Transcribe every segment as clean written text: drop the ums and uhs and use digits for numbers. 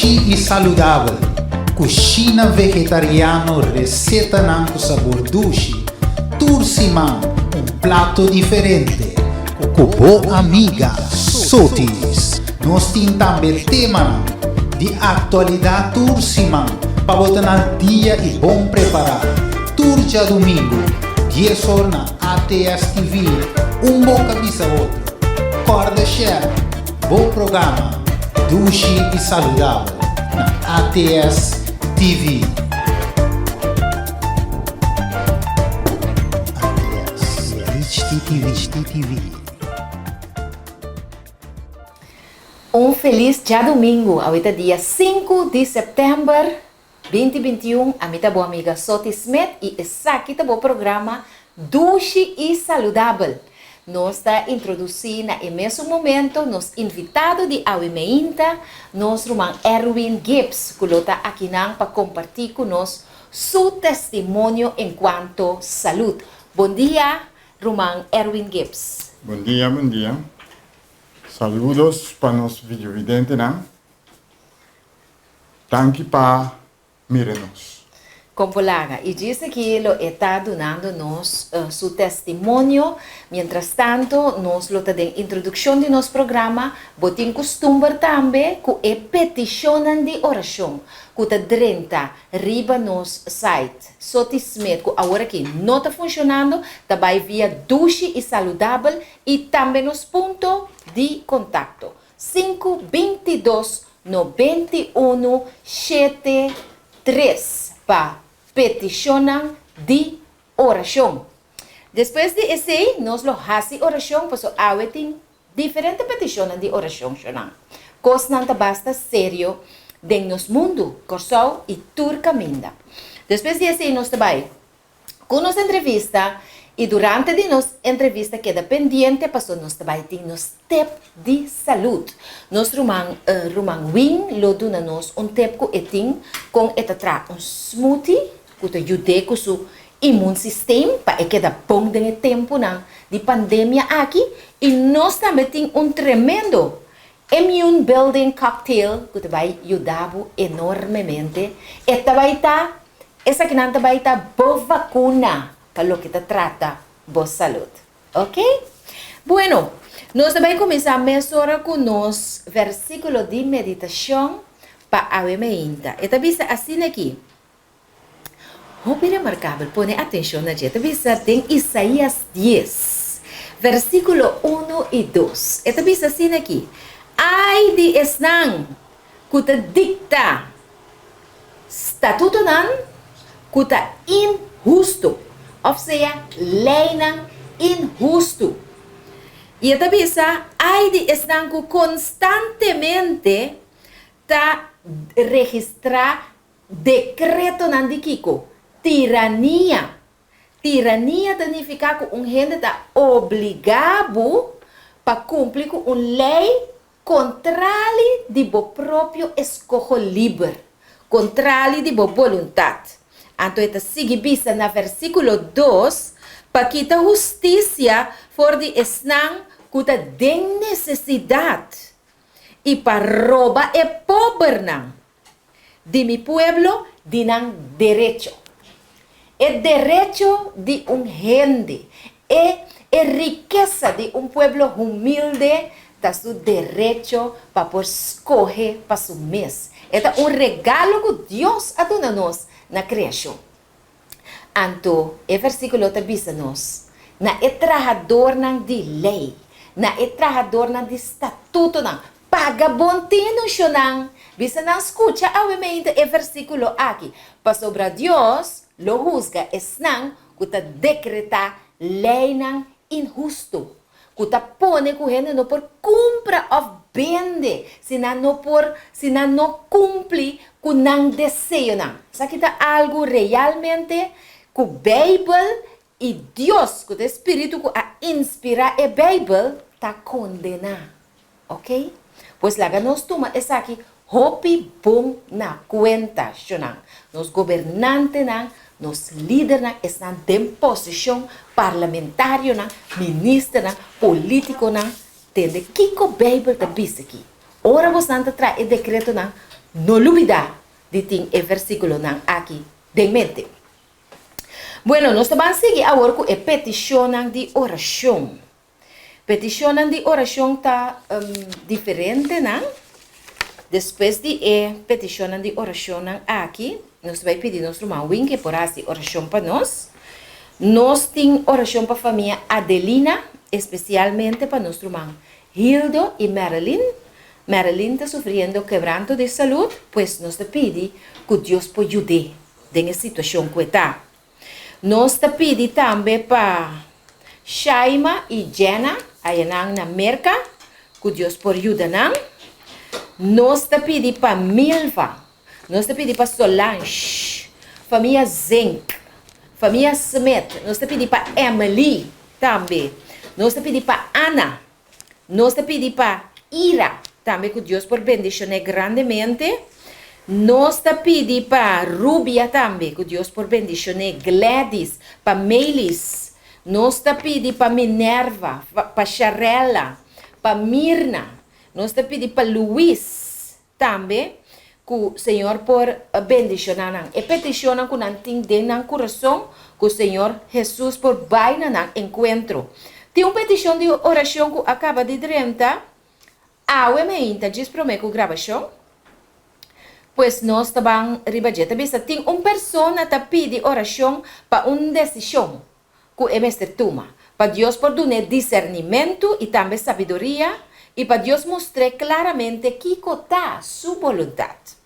Dushi i saludabel, Kushina vegetariano resetanan ku sabor dushi, tur siman un plato diferente ku bo amiga Sotis. Nos tin tambe temanan di aktualidat tur siman pa bo ta na dia i bon prepará. Tur djadumingu, dies or na ATS TV, Un Boka Bisa Otro. Kòrda share bo programa Dushi i Saludabel na ATS TV. ATS HTTV. Un felis djadumingu, awe ta dia sinku di sèptèmber binti 21, ami ta bo amiga Soti Smith i esaki ta bo programa Dushi i Saludabel. Nos ta introdusí na e mesun momento nos invitado di awe meinta, nos ruman Erwin Gibbs, ku lo ta akinan pa kompartí ku nos su testimonio enkuanto salud. Bon dia, ruman Erwin Gibbs. Bon dia, bon dia. Saludos pa nos videovidentenan. Danki pa mira nos. Kon por laga? I djis aki lo e ta dunando nos su testimonio. Mientras tanto nos lo ta den introdukshon di nos programa. Bo tin kustumber tambe ku e petishonnan di orashon ku ta drenta riba nos site Soti Smith ku awor aki no ta funshonando, ta bai via Dushi i Saludabel i tambe nos punto di kontakto sinku 22 91 shete tres pa petishonnan di orashon. Despues di esei nos lo hasi orashon paso awe tin diferente petishonnan di orashon shonnan. Kosnan ta basta serio den nos mundu, Kòrsou i tur kaminda. Despues di esei nos ta bai Ku nos entrevista i durante di nos entrevista keda pendiente paso nos ta bai tin nos tep di salud. Nos ruman ruman Win lo duna nos un tep ku e tin kon e ta traha un smoothie ku ta yud'é ku su immuunsysteem pa e keda bon den e tempunan di pandemia aki i nos tambe tin un tremendo immune building cocktail ku ta bai yuda bo enormemente. E ta bai ta Esakinan ta bai ta bo vakuna pa loke ta trata bo salud. Ok? Bueno, nos ta bai kuminsá mesora ku nos versíkulo di meditashon pa awe meinta. E ta bisa asina aki, hopi remarkabel, pone atenshon na dje. E ta bisa den Isaías dies, versíkulo unu i dos. E ta bisa asina aki, Ai di esnan ku ta dikta Statutonan ku ta inhustu, òf sea leinan inhustu. I e ta bisa, Ai di esnan ku konstantemente ta registrá dekretonan di kiko? Tirania. Tirania ta nifiká ku un hende ta obligá bo pa kumpli ku un lei Kontrali di bo propio eskoho liber, kontrali di bo boluntat. Anto e ta sigui bisa na versíkulo dos, Pa kita hustisia for di esnan ku ta den nesesidat, i pa roba e pobernan di mi pueblo di nan derecho. E derecho di un hende, e e rikesa di un pueblo humilde ta su derecho pa por skohe pa su mes. E ta un regalo ku Dios a duna nos na kreashon. Anto e versíkulo ta bisa nos, Na e trahadornan di lei, na e trahadornan di statutonan, paga bon tinu, shonnan! Bisa nan skucha awe meinta e versíkulo aki, pasobra Dios lo husga esnan ku ta dekretá leinan inhustu. Ku ta pone ku hende no por kumpra òf bende si nan no por, si nan no kumpli ku nan deseonan. Esaki ta algu realmente ku Beibel i Dios, ku ta e Spiritu ku a inspirá e Beibel, ta kondená. Oke? Pues laga nos tuma esaki hopi bon na kuenta, shonnan. Nos gobernantenan, nos lidernan, esnan den posishon, parlamentarionan, ministernan, politikonan, tende kiko Beibel ta bisa aki. Ora bosnan ta traha e dekretonan, No lubidá di tin e versíkulonan aki den mente. Bueno, nos ta ban sigui awor ku e petishonnan di orashon. Petishonnan di orashon ta diferentenan. Despues di e petishonnan di orashonnan aki, nos ta bai pidi nos ruman Winke por hasi orashon pa nos. Nos tin orashon pa famia Adelina, espesialmente pa nos ruman Hildo i Marilyn. Marilyn ta sufriendo kebranto di salud, pues nos ta pidi ku Dios por yud'é den e situashon ku e ta. Nos ta pidi tambe pa Shaima i Jenna ayanan na Merka, ku Dios por yuda nan. Nos ta pidi pa Milva. Nos ta pidi pa Solange, famia Zink, famia Smith. Nos ta pidi pa Emily tambe. Nos ta pidi pa Anna. Nos ta pidi pa Ira tambe ku Dios por bendishon'é grandemente. Nos ta pidi pa Rubia tambe ku Dios por bendishon'é, Gladys, pa Melis. Nos ta pidi pa Minerva, pa Sharella, pa Mirna. Nos ta pidi pa Luis Tambe ku Señor por bendishoná nan. E petishonnan ku nan tin den nan kurason, ku Señor Hesus por bai na nan enkuentro. Tin un petishon di orashon ku a kaba di drenta awe meinta djis promé ku grabashon. Pues nos ta ban riba dje. Ta bisa tin un persona ta pidi orashon pa un desishon. ku e mester tuma, pa Dios por dun'é disernimentu i tambe sabiduria, i pa Dios mustr'é klaramente kiko ta Su boluntat.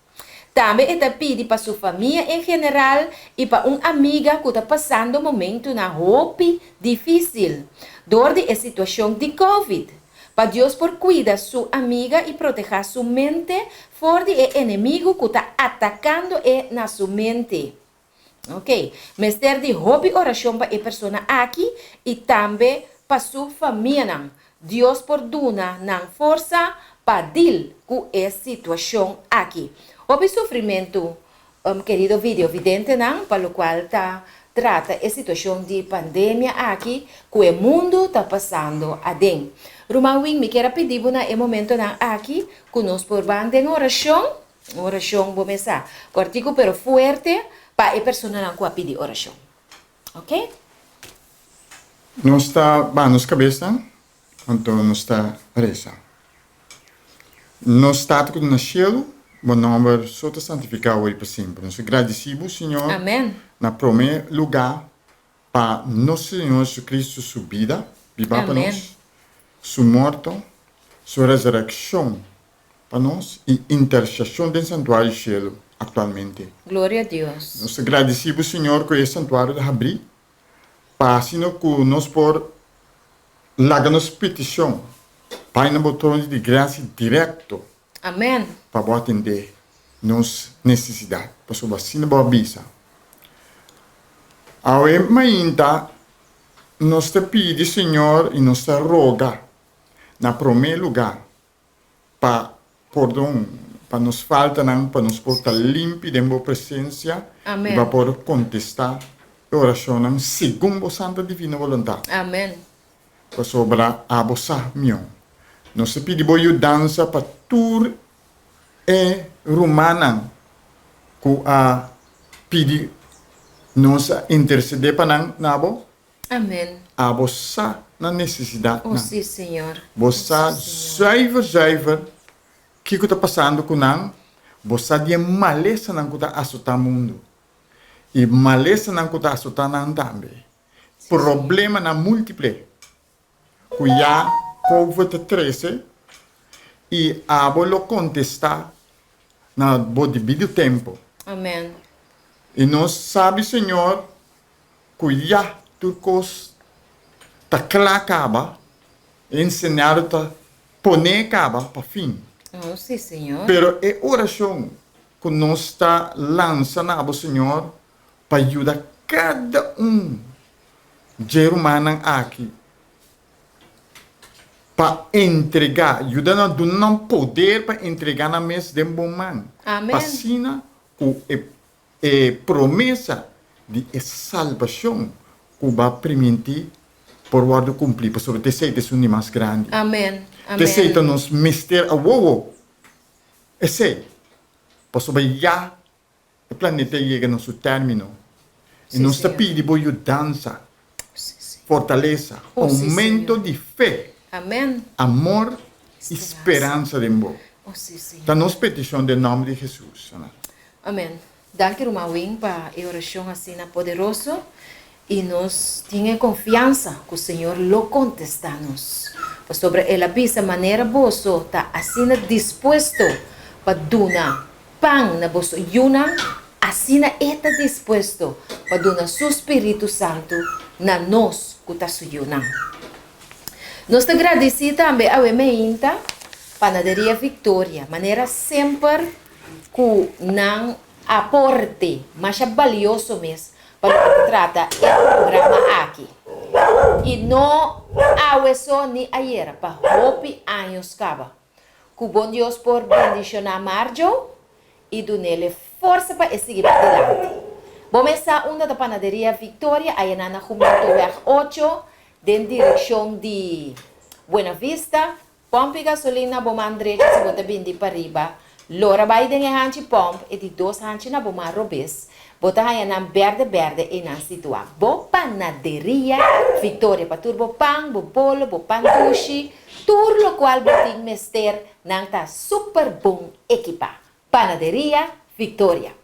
Tambe e ta pidi pa su famia en general i pa un amiga ku ta pasando momentunan hopi difísil dor di e situashon di covid, pa Dios por kuida su amiga i protehá su mente for di e enemigu ku ta atakando e na su mente. Ok, mester di hopi orashon pa e persona aki i tambe pa su famianan. Dios por duna nan forsa pa dil ku e situashon aki. Hopi sufrimentu, kerido videovidentenan, pa lokual ta trata e situashon di pandemia aki ku e mundu ta pasando aden. Ruman Wing, mi kier a pidi bo na e momentonan aki ku nos por ban den orashon. Un orashon bo mes sa. Kòrtiku pero fuerte pa e personanan ku a pidi orashon. Ok? Nos ta baha nos kabesnan, anto nos ta resa. Nos Tata ku ta na shelu, bo nòmber so ta santifiká awor i pa semper. Nos ta gradisí bo, Señor, Amen. na promé lugá pa nos Señor Jesucristo su bida bibá pa Amen. nos, su morto, su resurekshon Pa nos i interseshon den santuario shelu aktualmente. Gloria a Dios. Nos ta gradisí bo Señor ku e santuario ta habrí pa asina ku nos por laga nos petishon bai na bo trono di grasia direkto. Amen. Pa bo atendé nos nesesidat, pasobra asina bo a bisa. Awe mainta nos ta pidi Señor i nos ta roga na promé lugá pa pordon pa nos faltanan, pa nos por ta limpi den bo presencia y pa por contesta e oracionnan segun bo santa divina voluntad. Amen. Pasobra abo sa mion. Nos ta pidi bo yudansa pa tur e rumannan cu a pidi nos a intercede pa nan na bo. Amen. Abo sa nan nesesidatnan. Oh sí, Señor. Bo sa zuiver zuiver kiko ta pasando ku nan, bo sa di e malesanan ku ta asotá mundu i malesanan ku ta asotá nan tambe, problemanan múltiple ku ya covid ta trese i abo lo kontestá na bo debido tempu. Amen. I nos sabi, Señor, Ku ya tur kos ta kla kaba, e enseñado ta poné kaba pa fin. Oh, sí, Señor. Pero e orashon ku nos ta lansa na abo, Señor, pa yuda kada un dje rumannan aki pa entregá, yuda nan, duna nan poder pa entregá nan mes den bo man, Amen. pa asina ku e E promesa di e salbashon ku bo a primintí por wòrdu kumplí, pasobra t'esei ta esun di mas grandi. Amen. T'esei ta Amen. nos mester awowo. Esei. Pasobra ya e planeta a yega na su término i nos ta pidi bo yudansa, fortalesa, oumento di fe, amor i speransa den bo. Ta nos petishon den nòmber di Hesus. Amen. Amen. Danki ruman Wing pa e orashon asina poderoso i nos tin e konfiansa ku Señor lo kontestá nos pasobra El a bisa manera boso ta asina dispuesto pa duna pan na boso yunan asina E ta dispuesto pa duna Su Spiritu Santu na nos ku ta Su yunan. Nos ta gradisí tambe awe meinta Panaderia Victoria manera semper ku nan aporte masha balioso mes pa loke ta trata e programa aki. I no awe so ni ayera, pa hopi años kaba. Ku bon Dios por bendishoná Marjo i dunele forsa pa e sigui padilanti. Bo mes sa unda ta Panaderia Victoria, ayaná na Jumentoweg ocho, den direkshon di Buena Vista. Pòmp i gasolin na bo man drechi si bo ta bin di pariba. Lora bai den e hanchi pòmp e di dos hanchi na bo man robes. Bo ta haña nan bèrdè bèrdè einan situá. Bo panaderia Victoria pa tur bo pan, bo bolo, bo pan dushi, tur lokual bo tin mester, nan ta super bon ekipá. Panaderia Victoria.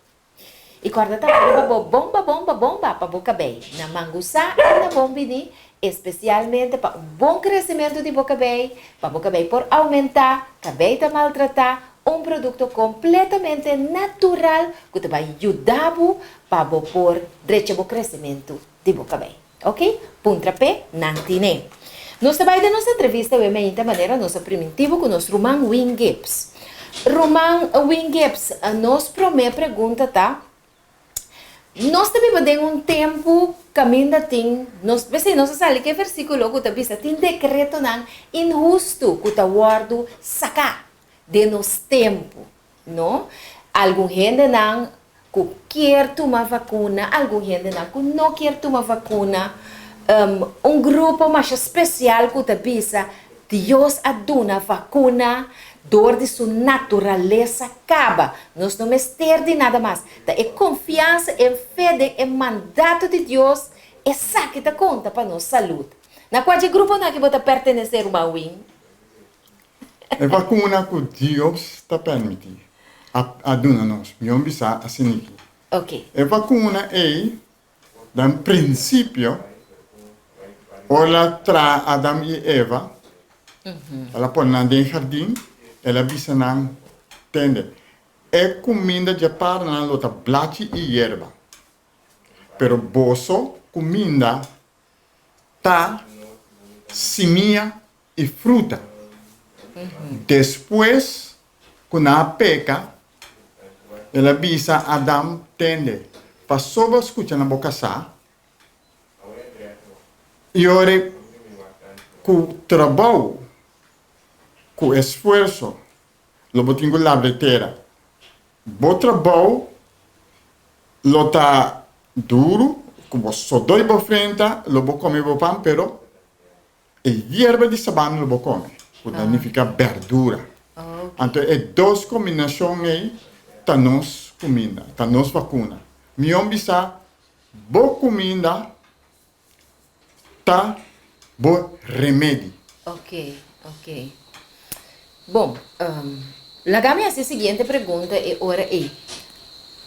I kòrda tambe riba bo bomba bomba bomba pa bo kabei na mangusá i na bon bini, espesialmente pa un bon kresementu di bo kabei, pa bo kabei por oumentá, kabei ta maltratá, un produkto kompletamente natural ku ta bai yuda bo pa bo por drecha bo kresementu di bo kabei. Ok, puntra p'e nan tine. Nos ta bai den nos entrevista awe meinta manera nos a priminti bo ku nos ruman Win Gibbs. Ruman Win Gibbs, nos promé pregunta ta, Nos ta biba den un tempu kaminda tin, nos, p'esei nos a sali ku e versíkulo ku ta bisa tin dekretonan inhustu ku ta wòrdu saká den nos tempu. No. Algun hendenan ku kier tuma vakuna, algun hendenan ku no kier tuma vakuna. Un grupo masha spesial ku ta bisa Dios a duna vakuna dor di su naturalesa kaba. Nos no mester di nada mas. Ta e konfiansa, e fe den e mandato di Dios, esaki ta konta pa nos salud. Na kua dje gruponan aki bo ta pertenesé, ruman Win? E vakuna ku Dios ta permití a duna nos, mi un bisa asiniki. E vakuna ei, den prinsipio, ora el a traha Adam i Eva, el a pone nan den hardin, el a bisa nan, Tende, e kuminda dje paranan lo ta blachi i yerba, pero boso kuminda ta simia i fruta. Despues ku nan a peka, el a bisa Adam, Tende, pasobra skucha na bo kasá, i ora ku trabou, ku esfuerso, lo bo tin ku labra e tera. Bo trabou lo ta duru, ku bo sodó i bo frenta, lo bo kome bo pan, pero E yerba di sabana lo bo kome, ku ta nifiká bèrdura. Anto e dos kombinashon ei ta nos kuminda, ta nos vakuna. Mion bisa, bo kuminda ta bo remedi. Oke, oke. Bon, laga mi hasi e siguiente pregunta e ora ei.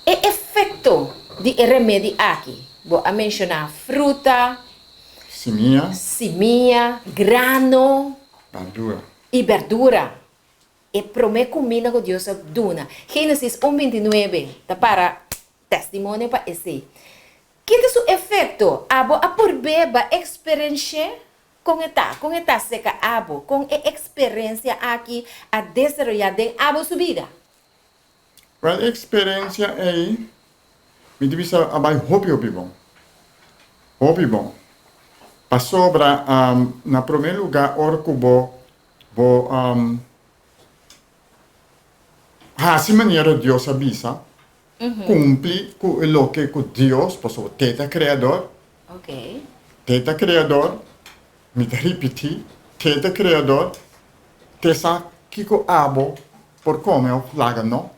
E efekto di e remedi aki, bo a menshoná fruta, Simia. Simia, grano. Berdura. I berdura. E promé kuminda ku Dios a duna. Génesis un bintinuebe ta para testimonio pa esei. Ki ta su efekto? Abo a purb'é ba eksperensh'é? Kon e ta? Kon e ta seka abo? Kon e eksperensia aki a desaroyá den abo su bida? Wel e experiencia ey mi ta bisa a bay hopi hopi bon. Hopi bon. Pasobra na prome lugar ora cu bo bo haci manera Dios a bisa, cumpli cu e loke cu Dios, pasobra te ta creador, te ta creador, Mi ta ripití, Te ta Kreador, te sa kiko abo por kome òf laga no.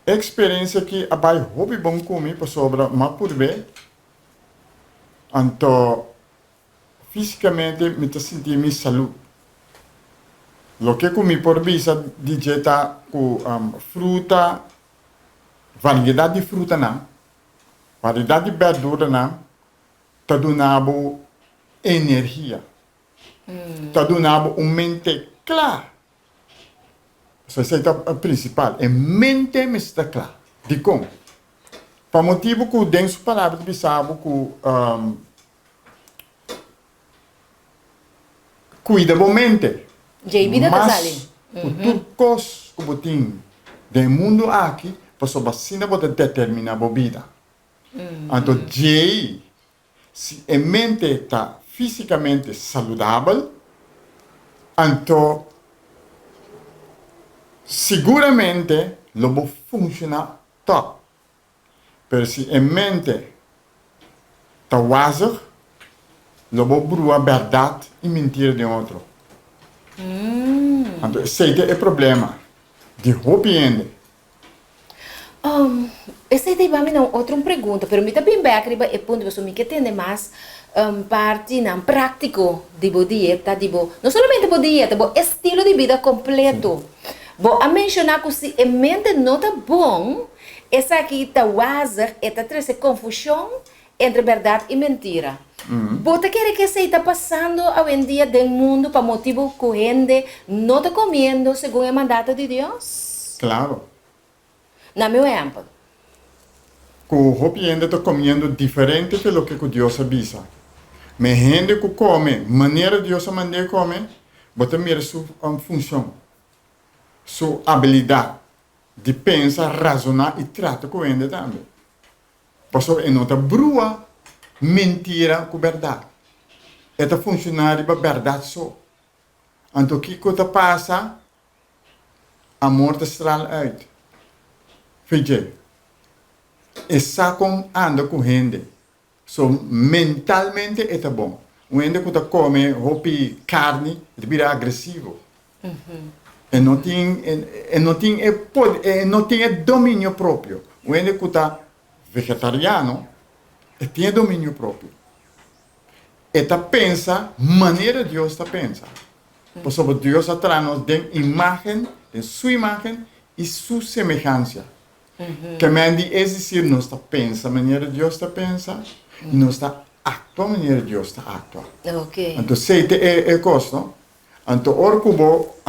E eksperensia aki a bai hopi bon ku mi pasobra m'a purb'é, anto físikamente mi ta sinti mi salú. Loke ku mi por bisa di dje ta ku fruta, variedat di frutanan, variedat di bèrduranan ta duna bo energia, ta duna bo un mente kla. So esei ta e prinsipal, e mente mester ta kla. Dikon? Pa motibu ku den su palabra ta bisa bo ku kuida bo mente Djei bida ta mas sali. ku tur kos ku bo tin den e mundu aki, pasobra asina bo ta determiná bo bida. Anto djei Si e mente ta físikamente saludabel, anto siguramente lo bo funshoná tòp. Pero si e mente ta wazig, lo bo brua bèrdat i mentira den otro. Anto esei ta e problema di hopi hende. Um, esei ta hiba mi na un otro un pregunta, pero mi ta bin bek riba e punto pasobra mi ke tende mas um partinan práktiko di bo dieta, di bo, no solamente bo dieta, bo estilo di bida kompleto. Bo a menshoná ku si e mente no ta bon, esaki ta wazig, e ta trese konfushon entre bèrdat i mentira. Bo ta kere ku esei ta pasando awendia den mundu pa motibu ku hende no ta komiendo segun e mandato di Dios? Klaro. Na mi un ehèmpel. Ku hopi hende ta komiendo diferente ke loke ku Dios a bisa. Ma e hende ku kome manera Dios a mand'é kome, bo ta mira su funshon, su abilidat di pensa, razoná i trata ku hende tambe. Pasobra e no ta brua mentira ku bèrdat. E ta funshoná riba bèrdat so. Anto kiko ta pasa? Amor ta stral uit. Fidje, e sa kon anda ku hende. So mentalmente e ta bon. Un hende ku ta kome hopi karni e ta bira agresivo. E no tin e no tin e poder e no tin e dominio propio. Un hende ku ta vegetariano e tin e dominio propio. E ta pensa manera Dios ta pensa. Pasobra Dios a traha nos den imagen, den su imagen i su semehansia. Kemen di es desir nos ta pensa manera Dios ta pensa i nos ta aktua manera Dios ta aktua. Anto esei ta e kos no. Anto ora ku bo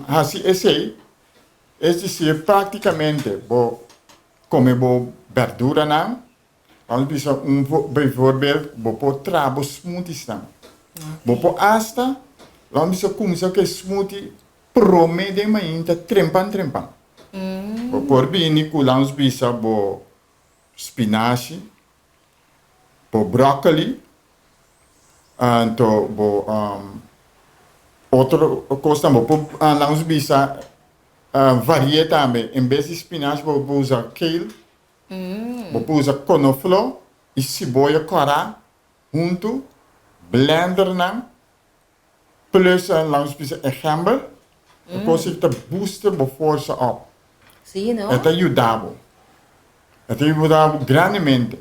hasi esei, es desir praktikamente bo kome bo berduranan, Vamos bisa un bijvoorbeeld, bo por traha bo smoothiesnan. Bo por hasta, vamos bisa cuminsa cu e smoothie prome den mainta trempan trempan. Bo por bini cu vamos bisa bo spinashi, bo broccoli, anto bo otro cosnan. Bo por vamos bisa varie tambe, en bes di spinashi bo por usa kale. Bo por usa konofló i siboya kòrá huntu, blender nan, plus laga nos bisa e gember, e kos ei ta booster bo forsa op. E ta yuda bo. E ta yuda bo grandemente.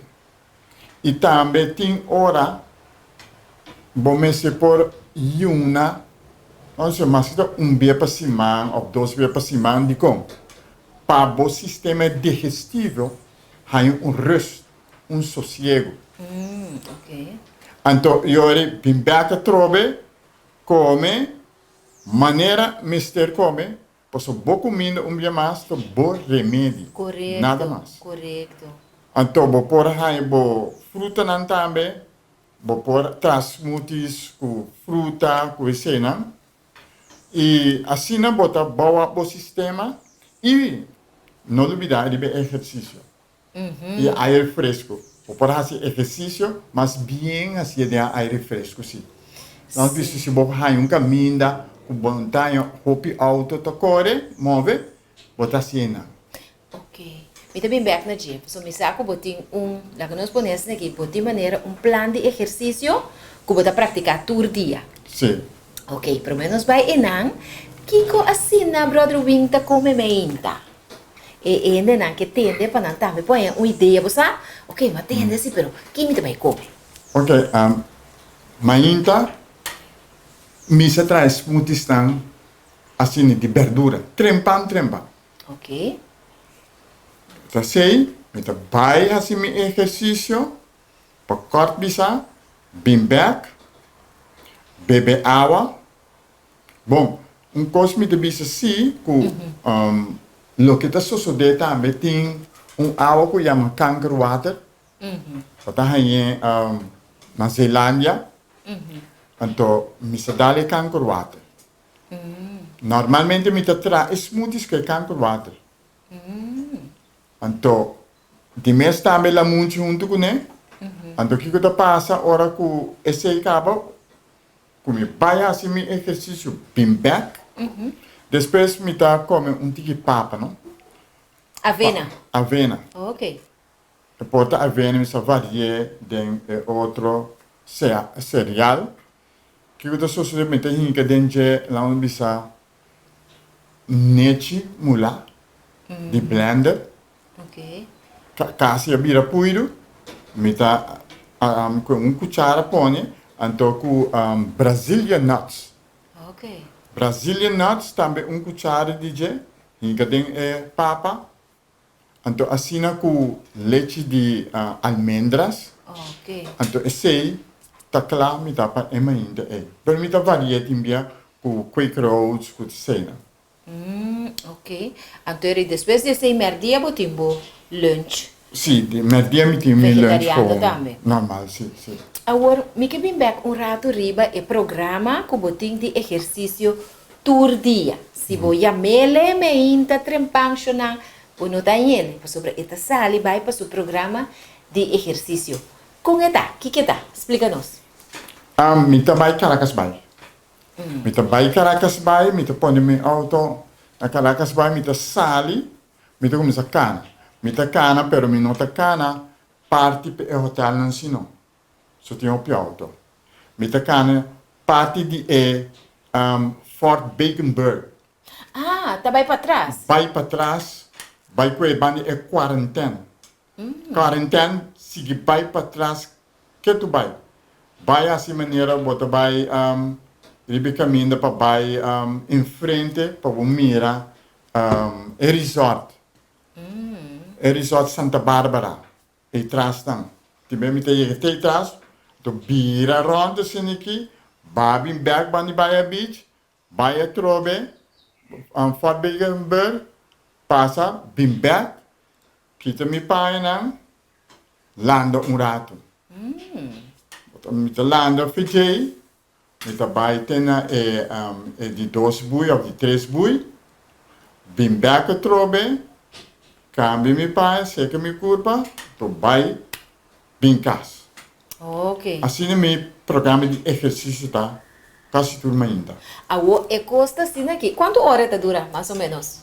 I tambe tin ora bo mester por yuna, no maske ta un bia pa siman òf dos bia pa siman, dikon? Pa bo sistema digestivo haña un rust, un sosiego. Anto yori bin bek atrobe kome manera mester kome, pasobra bo kuminda un bia mas ta bo remedi, nada mas. Anto bo por haña bo frutanan tambe, bo por traha smoothies ku fruta, ku eseinan. I asina bo ta bou ap bo sistema i no lubida riba e ehersisio i aire fresku. Bo por hasi ehersisio mas bien hasié den e aire fresku si. Nos bisa si bo haña un kaminda ku montaña hopi outo ta kore, move, bo ta hasié nan. Ok. Mi ta bin bek na dje, pasobra mi sa ku bo tin un, laga nos pone esaki aki, bo tin manera un plan di ehersisio ku bo ta praktiká tur dia. Sí. Ok, promé nos bai einan, kiko asina Brother Wing ta kome meinta? E hendenan ke tende pa nan tambe por haña un idea. Bo sa? Ok, mi a tende si, pero ki mi ta bai kome? Ok, mainta mi sa traha smoothiesnan asina di berdura, trempan trempan. Ok. Ta esei, mi ta bai hasi mi ehersisio pa kort bisa, bin bek, bebe awa. Bon, un kos mi ta bisa si ku loke ta sosodé tambe tin un awa ku yama kankerwater, bo ta hañ'é na Zeelandia, anto mi sa dal e kankerwater. Normalmente mi ta traha e smoothies ku e kankerwater. Anto di mes tambe lamunchi huntu kuné. Anto kiko ta pasa ora ku esei kaba? Ku mi bai hasi mi ehersisio bin bek, despues mi ta kome un tiki papa, no? Avena. Avena. Ok. E por ta avena, mi sa vari'é den e otro cereal. Kiko ta sosodé? Mi ta hinka den dje, laat nos bisa, nechi mulá di blender. Kasi a bira puiru, mi ta ku un kuchara pone anto ku Brazilian nuts. Brazilian nuts tambe un kuchara di dje hinka den e papa. Anto asina ku lechi di almendras. Anto esei ta kla mi ta pa e mainta ei. Pero mi ta varia tin bia ku Quaker Oats ku eseinan. Mm, ok. Anto eri despues di esei merdia bo tin bo lunch? Sí, di merdia mi tin mi lunch Vegetariano gewoon tambe? normal, sí, sí. Awor, mi ke bin bek un ratu riba e programa ku bo tin di ehersisio tur dia. Si bo yam'ele meinta trempanshonnan, bo no ta hañ'ele, pasobra e ta sali bai pa su programa di ehersisio. Kon e ta? Kiko e ta? Splika nos. Mi ta bai Caracas bai. Mi ta bai Caracas bai, mi ta pone mi auto na Caracas bai, mi ta sali, mi ta cuminsa cana. Mi ta cana, pero mi no ta cana parti pa e hotelnan si no. So tin hopi auto. Mi ta cana parti di e Fort Bakenburg. Ah, ta bai patras. Bai patras, bai cu e banda e Quaranten. Quaranten sigui bai patras ke tu bai. Bai hasi manera bo ta bai riba e kaminda pa bai enfrente pa bo mira e resort. E resort Santa Barbara ei tras nan. Tin bes mi ta yega te ei tras, to bira rond asina aki, ba bin bek banda di Bahia Beach, Bai atrobe, Fort Beekenburg, pasa, bin bek, kita mi pañanan, landa un ratu. Mi ta landa fidjei, mi ta bai te na e e di dos bui of di tres bui, bin bek atrobe, kambia mi paña, seka mi kurpa, to bai bin kas. Ok. Asina mi programa di ehersisio ta kasi tur mainta. Awor e kos ta asina aki. Kuantu ora e ta dura, mas o menos?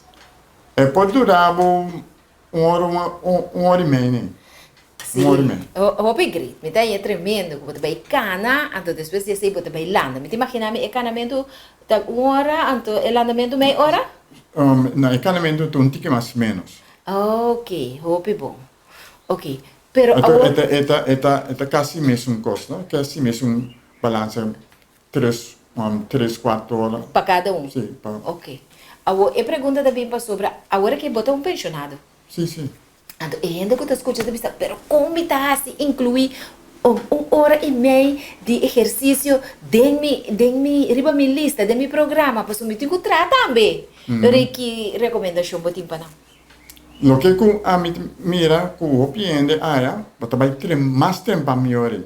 E por dura bo un ora, un ora i mei nei. Sí. Un ora i mei. Hopi great. Mi ta haña tremendo ku bo ta bai kana, anto despues di esei bo ta bai landa. Mi ta imagina mi e kanamentu ta un ora, anto e landamentu mei ora? No, e kanamentu ta un tiki mas menos. Ok, hopi bon. Ok, pero Anto awor. e ta e ta e ta e ta kasi mesun kos no, kasi mesun balansa tres tres kuarto ora. Pa kada un? Si, pa. Ok. Awor e pregunta ta bin pasobra awor aki bo ta un penshonado. Si, si. Anto e hende ku ta skucha ta bisa, pero kon mi ta hasi inkluí un ora i mei di ehersisio den mi den mi riba mi lista, den mi programa, pasobra mi tin ku traha tambe. Pero i ki rekomendashon bo tin pa nan? Loke ku ami ta mira ku hopi hende aya, bo ta bai trem mas trempa miori.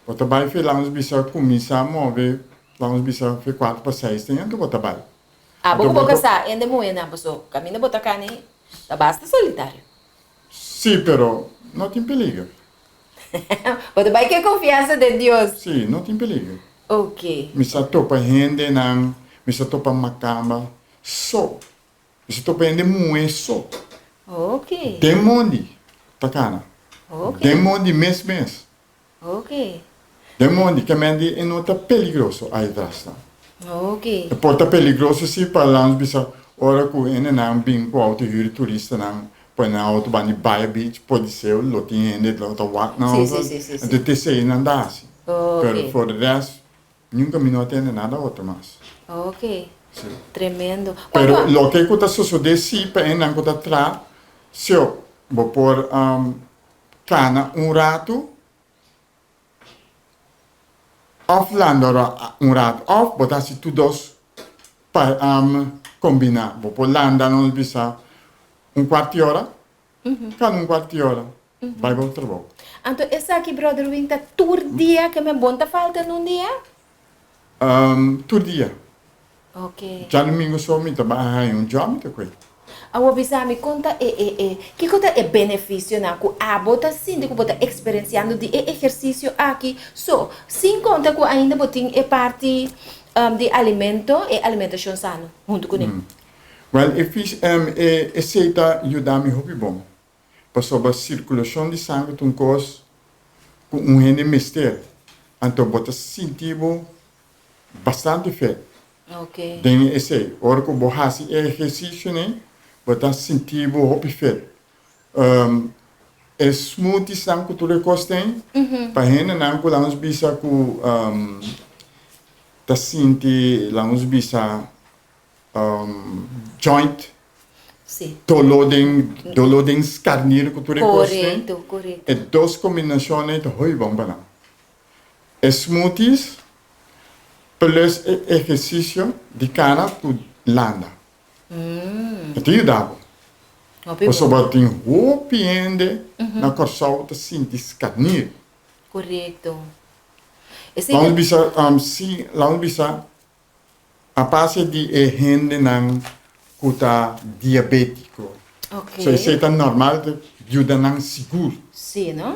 Bo ta bai fe lanos bisa kuminsá move lanos bisa fe kuater pa seis den anto bo ta bai. Abo Anto ku bo bo ta. kasá hende muhénan paso kaminda bo ta kani ta basta solitario. Sí, pero no tin peliger. Bo ta bai ku e konfiansa den Dios. Sí, no tin peliger. Oke. Mi sa topa hendenan, mi sa topa makamba so. Mi sa topa hende muhé so. Ok. Den mondi ta kana. Ok. Den mondi mes mes. Ok. Den mondi ke men di e no ta peligroso ai tras nan. Ok. E por ta peligroso si pa lans bisa. Ora ku hendenan bin ku outo hür turistanan pone nan outo banda di Baia Beach, podisé lo tin hende lo ta wak nan outo, anto te esei nan ta hasi. Pero for de rest nunka mi no a tende nada otro mas. Si. Pero loke ku ta sosodé si pa hendenan ku ta traha, sio bo por kana un ratu. Of landa un rato of bo ta hasi tur dos pa combina. Bo por landa nos bisa un cuart di ora, cada un cuart di ora bay bo trabou. Anto esaki brother Win ta tur dia ke men bon ta falta en un dia? Tur dia. Ok. Djadumingu so mi ta bai haña un job mi ta koe. Awor bisa mi kon ta e e e kiko ta e benefisionan ku abo ta sinti ku bo ta eksperensiando di e ehersisio aki so sin konta ku ainda bo tin e parti di alimento e alimentashon sano huntu kuné? Wèl e fis e esei ta yuda mi hopi bon pasobra sirkulashon di sanger ta un kos ku un hende mester anto bo ta sinti bo bastante fet den esei. Ora ku bo hasi e ehersisionan bo ta sinti bo hopi fet. E smoothiesnan ku tur e kos ten, pa hendenan ku laga nos bisa ku ta sinti laga nos bisa joint doló den doló den skarnir ku tur e kos ten, e dos kombinashonnan ta hopi bon pa nan. E smoothies plus e ehersisio di kana ku landa. E ta yuda bo. Pasobra tin hopi hende na Kòrsou ta sinti skarnir. Laat nos bisa, si, laat nos bisa A base di e hendenan ku ta diabétiko. So esei ta normal ta yuda nan sigur.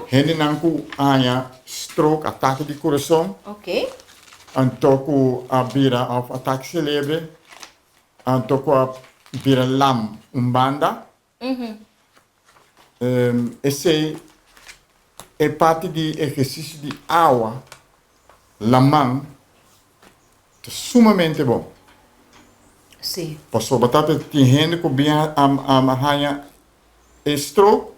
Hendenan ku haña stroke, atake di kurason, anto ku a bira òf atake selebre, anto ku a bira lam un banda, Esei e parti di ehersisio di awa, laman, ta sumamente bon. Sí. Pasobra ta tin hende ku bin a haña e stroke,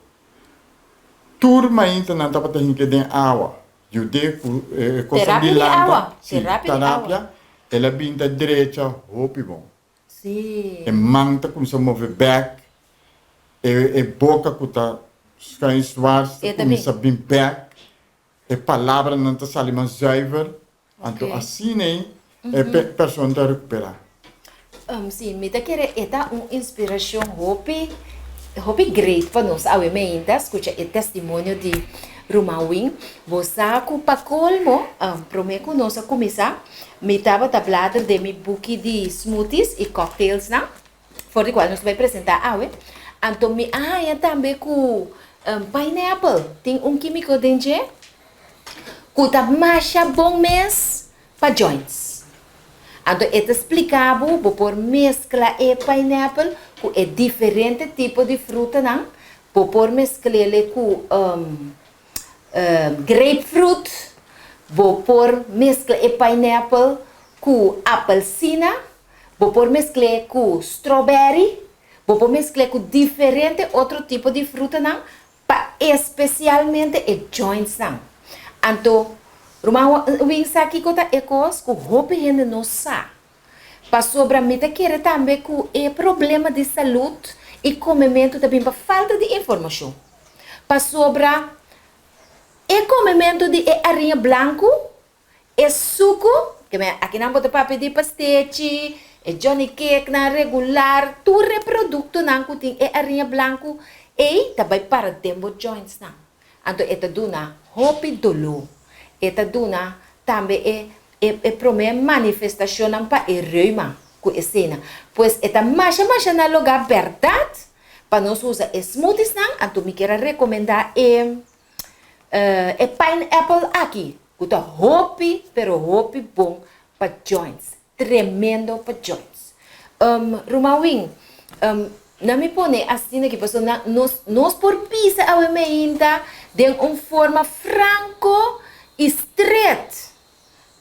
tur mainta nan tabata hinka den awa. Yud'é ku e kosnan di Terapia di lanta. awa. Sí, Terapia di awa. terapia. El a bin ta drecha hopi bon. Sí. E man ta cuminsa move bek, e e boca cu ta schuin zwars ta E ta cuminsa bin. bin bek, e palabranan ta sali mas zuiver, anto Ok. asina ei e pe persona ta recupera. Sí, mi ta kere e ta un inspiracion hopi hopi great pa nos awe meinta scucha e testimonio di Ruman Wing. Bo sa cu pa colmo, prome cu nos a cuminsa, Mi tabata blader den mi buki di smoothies i cocktailsnan, for di cual nos ta bay presenta awe. Anto mi a haña tambe cu pineapple tin un quimico den dje cu ta masha bon mes pa joints. Anto e ta splica bo, bo por mezcla e pineapple cu e diferente tipo di frutanan, bo por mezclele cu Grapefruit, bo por mezcla e pineapple cu apelsina, bo por mezcl'e cu strawberry, bo por mezcl'e cu diferente otro tipo di frutanan pa especialmente e jointsnan. Anto, ruman Wing sa kico ta e cos cu hopi hende no sa. Pasobra mi ta kere tambe cu e problema di salud y comementu ta bin pa falta di informacion. Pasobra e comementu di e ariña blancu, e sucu, ke men akinan bo ta papia di pastechi, e johnny cakenan regular, tur e productonan cu tin e ariña blancu ey ta bay para den bo jointsnan. Anto e ta duna hopi doló. E ta duna tambe e E e promé manifestashonnan pa e reuma ku e sena. Pues e ta masha masha na logá bèrdat pa nos usa e smoothiesnan, anto mi kier a rekomendá e e pineapple aki ku ta hopi pero hopi bon pa joints, tremendo pa joints. Ruman Win, nan mi pone asina aki pasobra nos nos por bisa awe meinta den un forma franko i stret.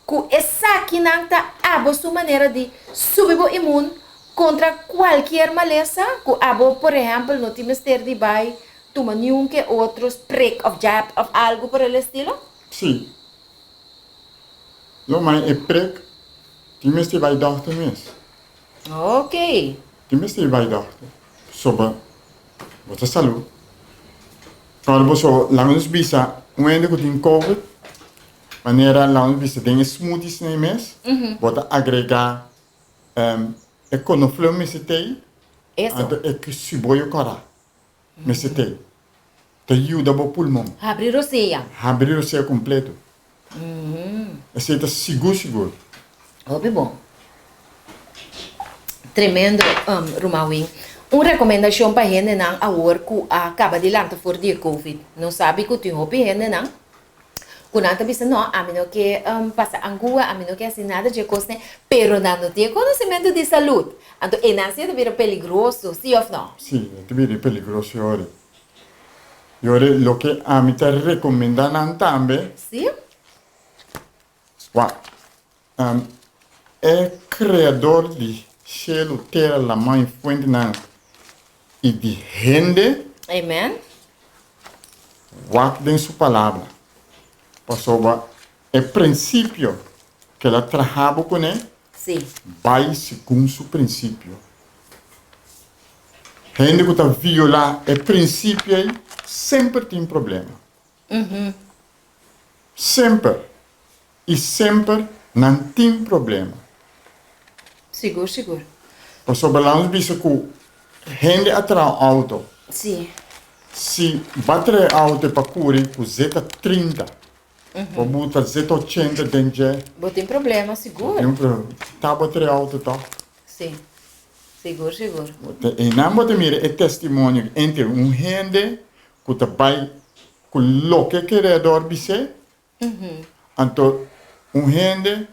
Ku esakinan ta abo su manera di subi bo imun, Kontra kualkier malesa ku abo por ehèmpel no tin mester di bai tuma niun ke otro prik òf jab òf algu por el estilo? Sí. Lo mai e prik tin mester bai dòkter mes. Ok. Tin mester bai dòkter pasobra bo ta salú. Ora boso laga nos bisa un hende ku tin covid manera laga nos bisa den e smoothies nei mes bo ta agregá E konoflor mester t'ei, anto e siboyo kòrá mester t'ei. Ta yuda bo pulmon. Habri rosea. Habri rosea kompleto. Esei ta sigur sigur. Hopi bon. Tremendo, Ruman Win. Un rekomendashon pa hendenan awor ku a kaba di lanta for di e covid. Nos sabi ku tin hopi hendenan Ku nan ta bisa, No, ami no ke pasa angua, ami no ke hasi nada dje kosnan, pero nan no tin e konosementu di salud. Anto einan si e ta bira peligroso, si òf no? Si, e ta bira peligroso yori. Yori, loke ami ta rekomendá nan tambe. Si. Wak, e Kreador di shelu, tera, laman i fuentenan i di hende. Amen. Wak den su Palabra, pasobra e prinsipio ku el a traha bo kuné, Sí. bai segun su prinsipio. Hende ku ta violá e prinsipio ei semper tin problema. Semper i semper nan tin problema. Sigur, sigur. Pasobra laat nos bisa ku hende a traha un auto. Si. Si ba traha e auto pa kuri ku zeta 30, bo buta zeta 80 den dje. Bo tin problema, sigur. Bo tin problema. Ta bo traha e auto tòg? Si. Sigur, sigur. Einan bo ta mira e testimonio entre un hende ku ta bai ku loke Kreador bis'é, anto un hende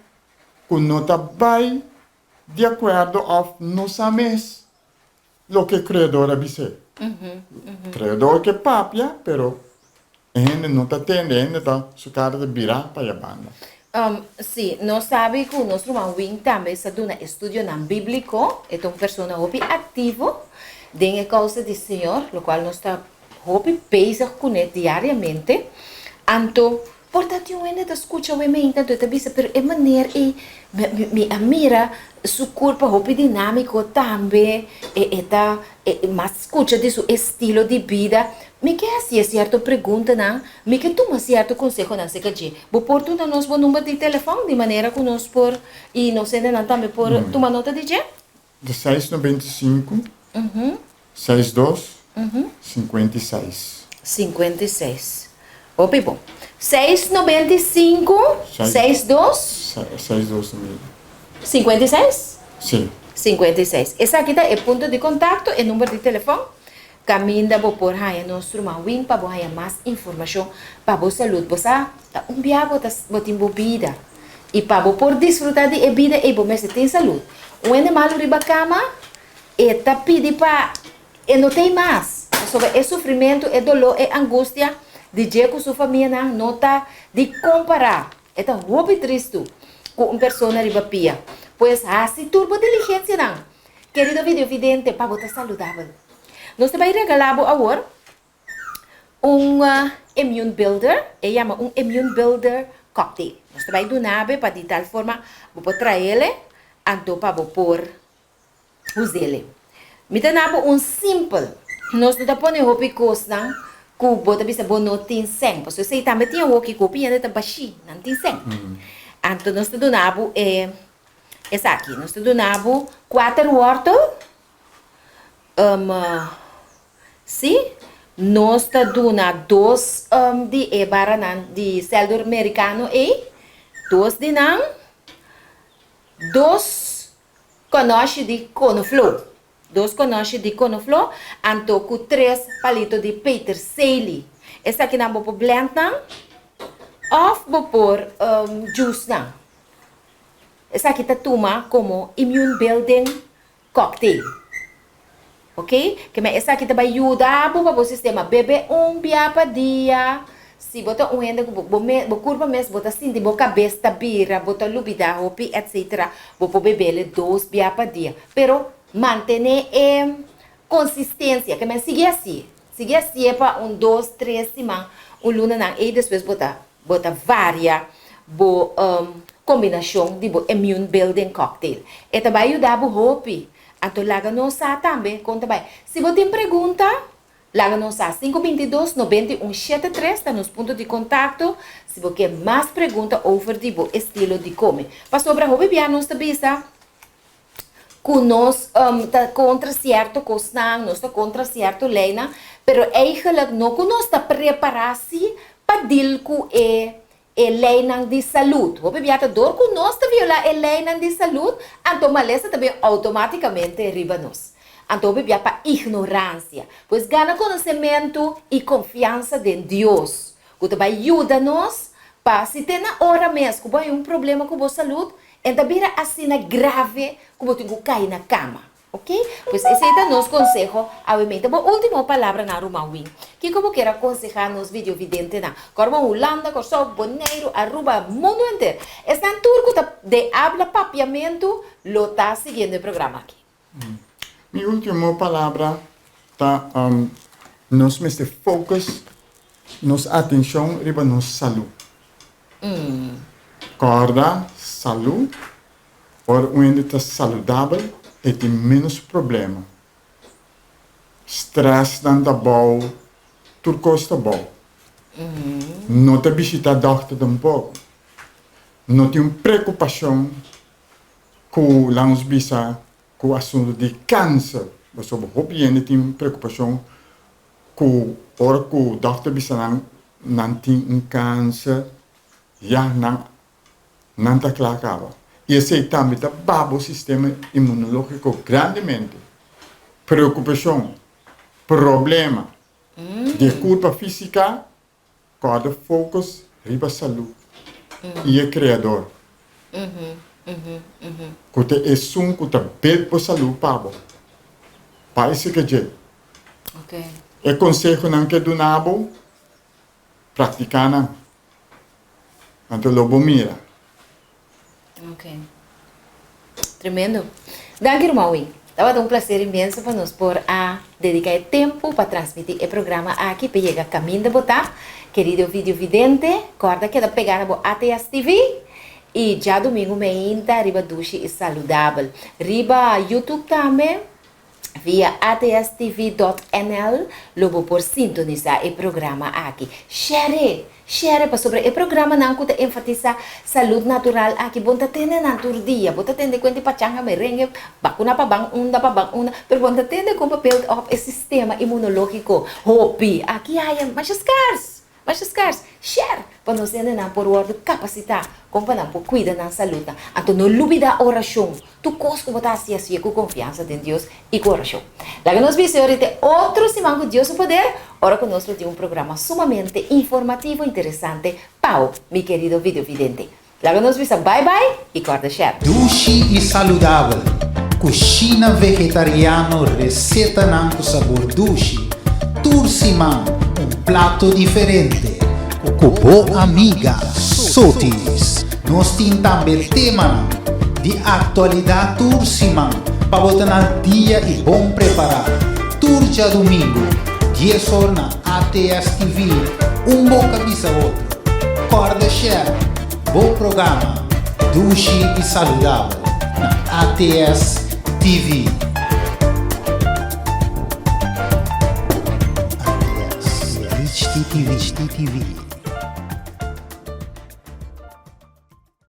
ku no ta bai di akuerdo òf no sa mes loke Kreador a bis'é. Kreador ke papia, pero e hende no ta tende, e hende ta su kara ta birá pa e banda. Sí, nos sabi ku nos ruman Wing tambe sa duna estudionan bíbliko. E ta un persona hopi aktivo den e kousa di Señor, lokual nos ta Hopi bezig kuné diariamente, anto por ta tin un hende ta skucha awe meinta anto e ta bisa pero e maner ei mi a mira su kurpa hopi dinámiko tambe e e ta mas skucha di su estilo di bida mi ke hasié sierto preguntanan mi ke tuma sierto konsehonan aserka dje bo por duna nos bo number di telefòn di manera ku nos por i nos hendenan tambe por tuma nota di dje. Di seis 95, seis dos, 56. 56. Hopi bon. Seis 95, seis dos. Seis dos na medio. 56? Sí. 56. Esaki ta e punto di kontakto, e number di telefòn. Kaminda bo por haña nos ruman Win pa bo haña mas informashon pa bo salud. Bo sa ta un bia bo ta bo tin bo bida i pa bo por disfruta di e bida ei bo mester tin salud. Un hende malu riba kama e ta pidi pa e no tei mas pasobra e sufrimentu, e doló, e angustia di dje ku su famianan no ta di kompará. E ta hopi tristu ku un persona riba pia. Pues hasi tur bo diligensianan. Kerido videovidente, pa bo ta saludabel. Nos ta bai regalá bo awor un immune builder, e yama un immune builder cocktail. Nos ta bai duna bo pa di tal forma bo por traele anto pa bo por usele. Mi ta na bo un simpel, nos no ta pone hopi kosnan ku bo ta bisa bo no tin sèn, pasobra esei tambe tin awoki ku hopi hende ta bashí, nan tin sèn. Anto nos ta duna bo e Esaki, nos ta duna bo kuater wòrtel, sí, nos ta duna dos di e baranan di sèlder merikano ei, dos di nan, dos kònòshi di konofló, dos kònòshi di konofló, anto ku tres palito di peterselie. Esakinan bo por blend nan òf bo por juice nan. Esaki ta tuma komo immune building cocktail. Ok, ke men esaki ta bai yuda bo pa bo sistema. Bebe un bia pa dia. Si bo ta un hende ku bo bo bo kurpa mes bo ta sinti bo kabes ta bira, bo ta lubida hopi etc. Bo por bebele dos bia pa dia. Pero. Mantené e konsistensia, ke men sigui hasié. Sigui hasié pa un dos, tres siman, un lunanan ei despues bo ta bo ta varia bo kombinashon di bo immune building cocktail. E ta bai yuda bo hopi. Anto laga nos sa tambe kon ta bai. Si bo tin pregunta, laga nos sa. Sinku 22 91 shete tres ta nos punto di kontakto si bo ke mas pregunta over di bo estilo di kome. Pasobra hopi bia nos ta bisa ku nos ta kontra sierto kosnan, nos ta kontra sierto leinan, pero eigenlijk no ku nos ta prepará si pa dil ku e e leinan di salud. Hopi bia ta dor ku nos ta violá e leinan di salud, anto malesa ta bin outomátikamente riba nos. Anto hopi bia pa ignoransia. Pues gana konosementu i konfiansa den Dios, ku ta bai yuda nos pa si te na ora mes ku bo hay un problema ku bo salud, En ta bira asina grave ku bo tin ku kai na kama. Ok? Pues esei ta nos konseho awe mei. Ta bo ultimo palabranan ruman Win. Kiko bo kier a konsehá nos videovidentenan? Kòrba Hulanda, Kòrsou, Boneiru, Aruba, mundu henter. Esnan tur ku ta de abla papiamentu lo ta siguiendo e programa aki. Mi ultimo palabra ta nos mester focus nos atencion riba nos salud. Corda salud, ora un hende ta saludabel e tin menos problema. Stressnan ta bou, tur cos ta bou. No ta bishita dokter tampoco. No tin un preocupacion Ku la nos bisa ku asuntu di kanser, pasobra hopi hende tin preokupashon ku ora ku dòkter bisa nan nan tin un kanser ya nan nan ta kla kaba. I esei tambe ta baha bo sistema imunologiko grandemente. Preokupashon, problema di e kurpa físika Kòrda focus riba salú i e Kreador, ku ta esun ku ta bel bo salú pa bo. Bai sika dje. E konsehonan ku e duna bo, praktiká nan. Anto lo bo mira. Ok. Tremendo. Danki ruman Win. Tabata un placer inmenso pa nos por a dedica e tempo pa transmiti e programa aki pa yega caminda bo ta. Querido videovidente, corda keda pega na bo ATS TV y djadomingo meinta riba Dushi y Saludabel. Riba YouTube tambe. Via atstv.nl lo bo por sintonisá e programa aki. Share! Share pasobra e programanan ku ta enfatisá salud natural aki bon ta tende nan tur dia. Bo ta tende kuenta di pachanga, merengue, bakuna pa ban unda pa ban unda, pero bon ta tende kon pa build up e sistema imunológiko hopi. Aki haya masha skars! Masha skars, share pa nos hendenan por wòrdu kapasitá kon pa nan por kuida nan saludnan. Anto no lubidá orashon. Tur kos ku bo ta hasi, hasié ku konfiansa den Dios i ku orashon. Laga nos bisa ahorita e otro siman ku Dios su poder, ora ku nos lo tin un programa sumamente informativo interesante pa bo, mi kerido videovidente. Laga nos bisa bye bye i kòrda share. Dushi i saludabel, Kushina vegetariano resetanan ku sabor dushi, tur siman un plato diferente ku bo amiga Sotis. Nos tin tambe temanan di aktualidat tur siman pa bo ta na dia i bon prepará. Tur djadumingu, dies or na ATS TV, un boka bisa otro. Kòrda share bo programa Dushi i Saludabel na ATS TV. ATS, HTTV.